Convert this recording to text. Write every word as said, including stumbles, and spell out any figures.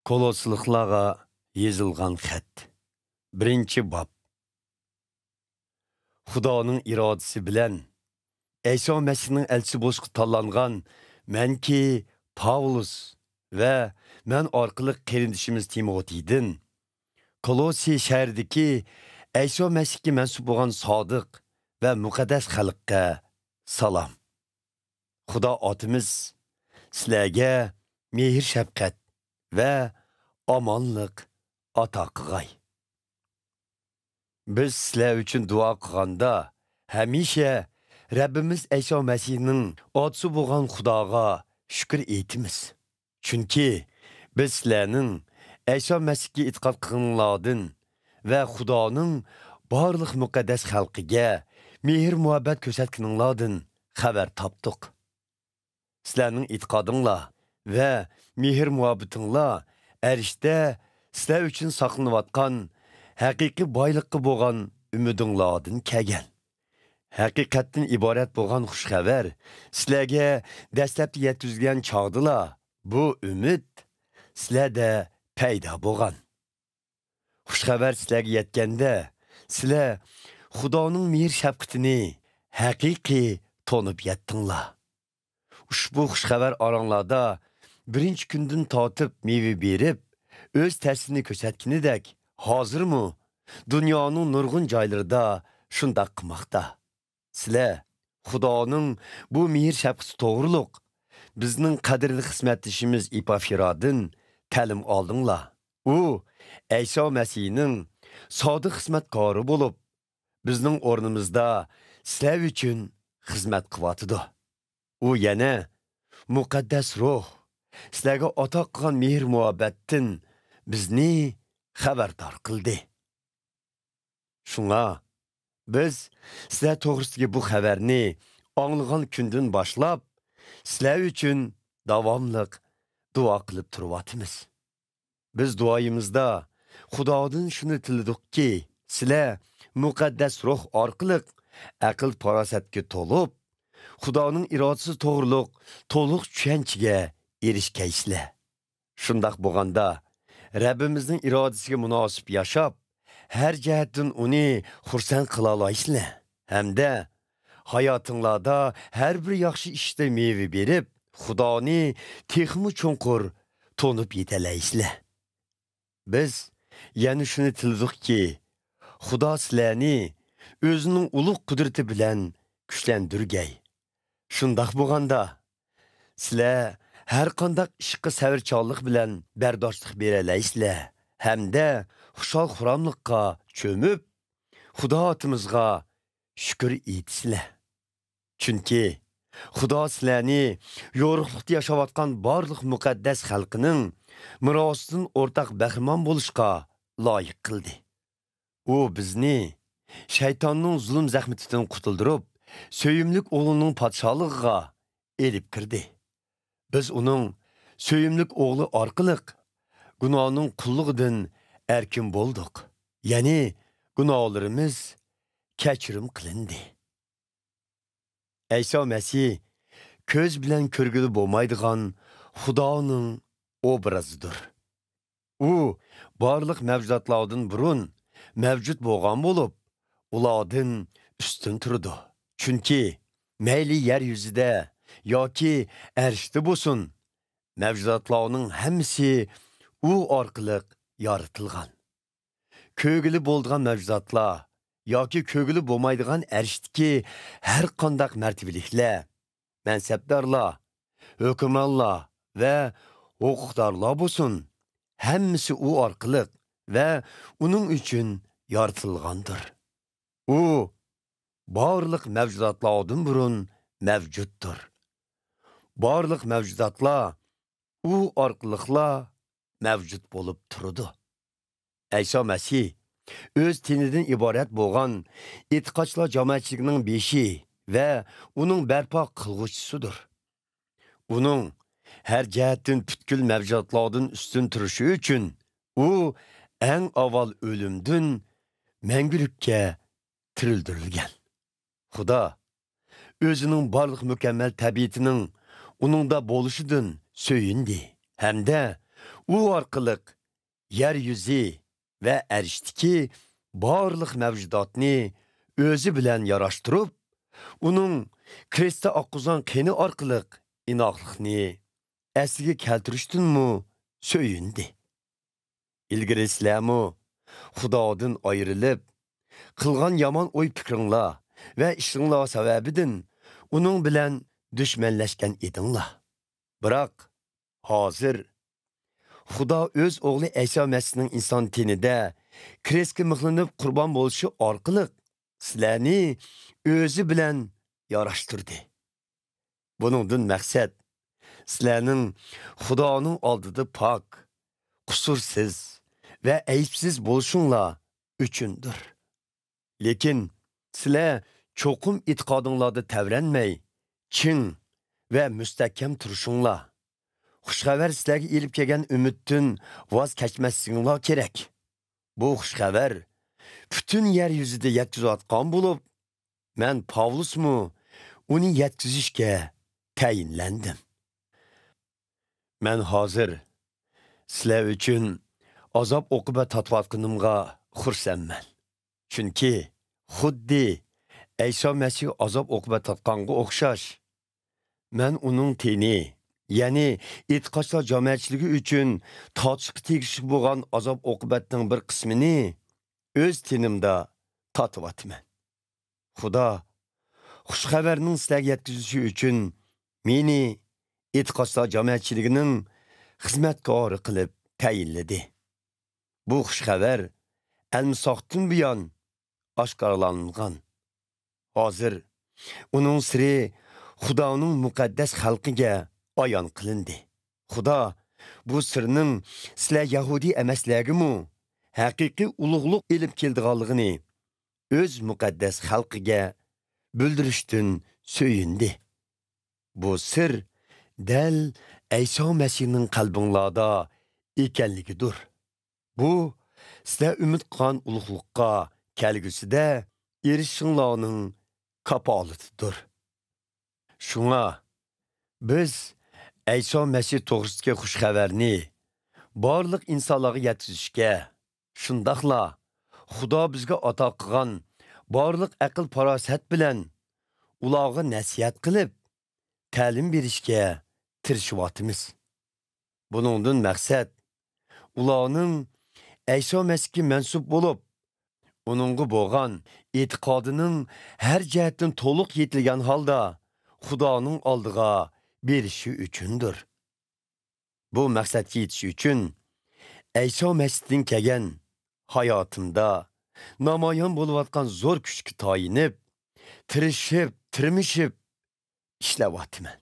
كولوسىلىقلارغا يېزىلغان خەت. بىرىنچى باب. خۇدانىڭ ئىرادىسى بىلەن ئەيسا مەسىھنىڭ ئەلچىسى بولۇشقا تاللانغان مەنكى پاۋلۇس ۋە مەن ئارقىلىق قېرىندىشىمىز تىموتېيدىن كولوسى شەھىرىدىكى ئەيسا مەسىھكە مەنسۇپ بولغان سادىق ۋە مۇقەددەس خەلققە سالام. خۇدا ئاتىمىز سىلەرگە مېھىر-شەپقەت ۋە ئامانلىق ئاتا قىلغاي. بىز سىلەر ئۈچۈن دۇئا قىلغاندا، ھەمىشە رەببىمىز ئەيسا مەسىھنىڭ ئاتىسى بولغان خۇداغا شۈكۈر ئېيتىمىز. چۈنكى بىز سىلەرنىڭ ئەيسا مەسىھكە ئېتىقاد قىلغىنىڭلاردىن ۋە خۇدانىڭ بارلىق مۇقەددەس خەلقىگە مېھىر-مۇھەببەت كۆرسەتكىنىڭلاردىن خەۋەر تاپتۇق. سىلەرنىڭ ئېتىقادىڭلار ۋە مېھىر-مۇھەببىتىڭلار ئەرشتە سىلەر ئۈچۈن ساقلىنىۋاتقان ھەقىقىي بايلىققا بولغان ئۈمىدىڭلاردىن كەلگەن. ھەقىقەتتىن ئىبارەت بولغان خۇش خەۋەر سىلەرگە دەسلەپتە يەتكۈزۈلگەن چاغدىلا، بۇ ئۈمىد سىلەردە پەيدا بولغان. خۇش خەۋەر سىلەرگە يەتكەندە، سىلەر خۇدانىڭ مېھىر-شەپقىتىنى ھەقىقىي تونۇپ يەتتىڭلار. ئۇشبۇ خۇش خەۋەر ئاراڭلاردا بىرىنچى كۈندىن تارتىپ مېۋە بېرىپ، ئۆز تەسىرىنى كۆرسەتكىنىدەك، ھازىرمۇ دۇنيانىڭ نۇرغۇن جايلىرىدا شۇنداق قىلماقتا. سىلەر خۇدانىڭ بۇ مېھىر-شەپقىتى توغرۇلۇق بىزنىڭ قەدىرلىك خىزمەتدىشىمىز ئېپافىرادىن تەلىم ئالدىڭلار. ئۇ ئەيسا مەسىھنىڭ سادىق خىزمەتكارى بولۇپ، بىزنىڭ ئورنىمىزدا سىلەر ئۈچۈن خىزمەت قىلىۋاتىدۇ. ئۇ يەنە مۇقەددەس روھ سىلەرگە ئاتا قىلغان مېھىر-مۇھەببەتتىن بىزنى خەۋەردار قىلدى. شۇڭا بىز سىلەر توغرىسىدىكى بۇ خەۋەرنى ئاڭلىغان كۈندىن باشلاپ، سىلەر ئۈچۈن داۋاملىق دۇئا قىلىپ تۇرۇۋاتىمىز. بىز دۇئايىمىزدا خۇدادىن شۇنى تىلىدۇقكى، سىلەر مۇقەددەس روھ ئارقىلىق ئەقىل-پاراسەتكە تولۇپ، خۇدانىڭ ئىرادىسى توغرۇلۇق تولۇق چۈشەنچىگە ئېرىشكەيسىلەر. شۇنداق بولغاندا، رەببىمىزنىڭ ئىرادىسىگە مۇناسىپ ياشاپ، ھەر جەھەتتىن ئۇنى خۇرسەن قىلالايسىلەر ھەمدە ھاياتىڭلاردا ھەر بىر ياخشى ئىشتا مېۋە بېرىپ، خۇدانى تېخىمۇ چوڭقۇر تونۇپ يېتەلەيسىلەر. بىز يەنە شۇنى تىلىدۇقكى، خۇدا سىلەرنى ئۆزىنىڭ ئۇلۇغ قۇدرىتى بىلەن كۈچلەندۈرگەي. شۇنداق بولغاندا، سىلەر ھەر قانداق ئىشقا سەۋرچانلىق بىلەن بەرداشلىق بېرەلەيسىلەر ھەمدە خۇشال-خۇراملىققا چۆمۈپ، خۇدا ئاتىمىزغا شۈكۈر ئېيتىسىلەر. چۈنكى خۇدا سىلەرنى يورۇقلۇقتا ياشاۋاتقان بارلىق مۇقەددەس خەلقىنىڭ مىراسىدىن ئورتاق بەھرىمەن بولۇشقا لايىق قىلدى. ئۇ بىزنى شەيتاننىڭ زۇلۇم زەخمىتىدىن قۇتۇلدۇرۇپ، سۆيۈملۈك ئوغلىنىڭ پادىشاھلىقىغا ئېلىپ كىردى. بىز ئۇنىڭ سۆيۈملۈك ئوغلى ئارقىلىق گۇناھنىڭ قۇللۇقىدىن ئەركىن بولدۇق. يەنى گۇناھلىرىمىز كەچۈرۈم قىلىندى. ئەيسا مەسىھ كۆز بىلەن كۆرگىلى بولمايدىغان خۇدانىڭ ئوبرازىدۇر. ئۇ بارلىق مەۋجۇداتلاردىن بۇرۇن مەۋجۇت بولغان بولۇپ، ئۇلاردىن ئۈستۈن تۇرىدۇ. چۈنكى مەيلى يەر يۈزىدە ياكى ئەرشتە بولسۇن، مەۋجۇداتلارنىڭ ھەممىسى ئۇ ئارقىلىق يارىتىلغان. كۆرگىلى بولىدىغان مەۋجۇداتلار ياكى كۆرگىلى بولمايدىغان ئەرشتىكى ھەر قانداق مەرتىۋىلىكلەر، مەنسەپدارلار، ھۆكۈمرانلار ۋە ھوقۇقدارلار بولسۇن، ھەممىسى ئۇ ئارقىلىق ۋە ئۇنىڭ ئۈچۈن يارىتىلغاندۇر. ئۇ بارلىق مەۋجۇداتلاردىن بۇرۇن مەۋجۇتتۇر. بارلىق مەۋجۇداتلار ئۇ ئارقىلىقلا مەۋجۇت بولۇپ تۇرىدۇ. ئەيسا مەسىھ ئۆز تېنىدىن ئىبارەت بولغان ئېتىقادچىلار جامائەتچىلىكىنىڭ بېشى ۋە ئۇنىڭ بەرپا قىلغۇچىسىدۇر. ئۇنىڭ ھەر جەھەتتىن پۈتكۈل مەۋجۇداتلاردىن ئۈستۈن تۇرۇشى ئۈچۈن، ئۇ ئەڭ ئاۋۋال ئۆلۈمدىن مەڭگۈلۈككە تىرىلدۈرۈلگەن. خۇدا ئۆزىنىڭ بارلىق مۇكەممەل تەبىئىتىنىڭ ئۇنىڭدا بولۇشىدىن سۆيۈندى ھەمدە ئۇ ئارقىلىق يەر يۈزى ۋە ئەرشتىكى بارلىق مەۋجۇداتنى ئۆزى بىلەن ياراشتۇرۇپ، ئۇنىڭ كرېستتا ئاققۇزغان قېنى ئارقىلىق ئىناقلىقنى ئەسلىگە كەلتۈرۈشتىنمۇ سۆيۈندى. ئىلگىرى سىلەرمۇ خۇدادىن ئايرىلىپ، قىلغان يامان ئوي-پىكرىڭلار ۋە ئىشىڭلار سەۋەبىدىن ئۇنىڭ بىلەن دۈشمەنلەشكەن ئىدىڭلار. بىراق، ھازىر خۇدا ئۆز ئوغلى ئەيسا مەسىھنىڭ ئىنسان تېنىدە كرېستكە مىخلىنىپ قۇربان بولۇشى ئارقىلىق سىلەرنى ئۆزى بىلەن ياراشتۇردى. بۇنىڭدىن مەقسەت سىلەرنىڭ خۇدانىڭ ئالدىدا پاك، قۇسۇرسىز ۋە ئەيىبسىز بولۇشۇڭلار ئۈچۈندۇر. لېكىن سىلەر چوقۇم ئېتىقادىڭلاردا تەۋرەنمەي، چىڭ ۋە مۇستەھكەم تۇرۇشۇڭلار. خۇش خەۋەر سىلەرگە ئېلىپ كەلگەن ئۈمىدتىن ۋاز كەچمەسلىكىڭلار كېرەك. بۇ خۇش خەۋەر پۈتۈن يەر يۈزىدە يەتكۈزۈۋاتقان بولۇپ، مەن پاۋلۇسمۇ ئۇنى يەتكۈزۈشكە تەيىنلەندىم. مەن ھازىر سىلەر ئۈچۈن ئازاب-ئوقۇبەت تارتىۋاتقىنىمغا خۇرسەنمەن. چۈنكى خۇددى ئەيسا مەسىھ ئازاب-ئوقۇبەت تارتقانغا ئوخشاش، مەن ئۇنىڭ تېنى، يەنى ئېتىقادچىلار جامائەتچىلىكى ئۈچۈن تارتىشقا تېگىشلىك بولغان ئازاب-ئوقۇبەتنىڭ بىر قىسمىنى ئۆز تېنىمدا تارتىۋاتىمەن. خۇدا خۇش خەۋەرنىڭ سىلەرگە يەتكۈزۈلۈشى ئۈچۈن مېنى ئېتىقادچىلار جامائەتچىلىكىنىڭ خىزمەتكارى قىلىپ تەيىنلىدى. بۇ خۇش خەۋەر ئەلمىساقتىن بۇيان ئاشكارىلانغان. ھازىر ئۇنىڭ سىرى خۇدانىڭ مۇقەددەس خەلقىگە ئايان قىلىندى. خۇدا بۇ سىرنىڭ سىلەر يەھۇدىي ئەمەسلەرگىمۇ ھەقىقىي ئۇلۇغلۇق ئېلىپ كېلىدىغانلىقىنى ئۆز مۇقەددەس خەلقىگە بىلدۈرۈشتىن سۆيۈندى. بۇ سىر دەل ئەيسا مەسىھنىڭ قەلبىڭلاردا ئىكەنلىكىدۇر. بۇ سىلەر ئۈمىد قىلغان ئۇلۇغلۇققا كەلگۈسىدە ئېرىشىشىڭلارنىڭ كاپالىتىدۇر. شۇڭا بىز ئەيسا مەسىھ توغرىسىدىكى خۇش خەۋەرنى بارلىق ئىنسانلارغا يەتكۈزۈشكە، شۇنداقلا خۇدا بىزگە ئاتا قىلغان بارلىق ئەقىل-پاراسەت بىلەن ئۇلارغا نەسىھەت قىلىپ، تەلىم بېرىشكە تىرىشىۋاتىمىز. بۇنىڭدىن مەقسەت، ئۇلارنىڭ ئەيسا مەسىھكە مەنسۇپ بولۇپ، ئۇنىڭغا بولغان ئېتىقادىنىڭ ھەر جەھەتتىن تولۇق يېتىلگەن ھالدا خۇدانىڭ ئالدىغا بېرىشى ئۈچۈندۇر. بۇ مەقسەتكە يېتىش ئۈچۈن ئەيسا مەسىھتىن كەلگەن ھاياتىمدا نامايان بولۇۋاتقان زور كۈچكە تايىنىپ، تىرىشىپ، تىرمىشىپ ئىشلەۋاتىمەن.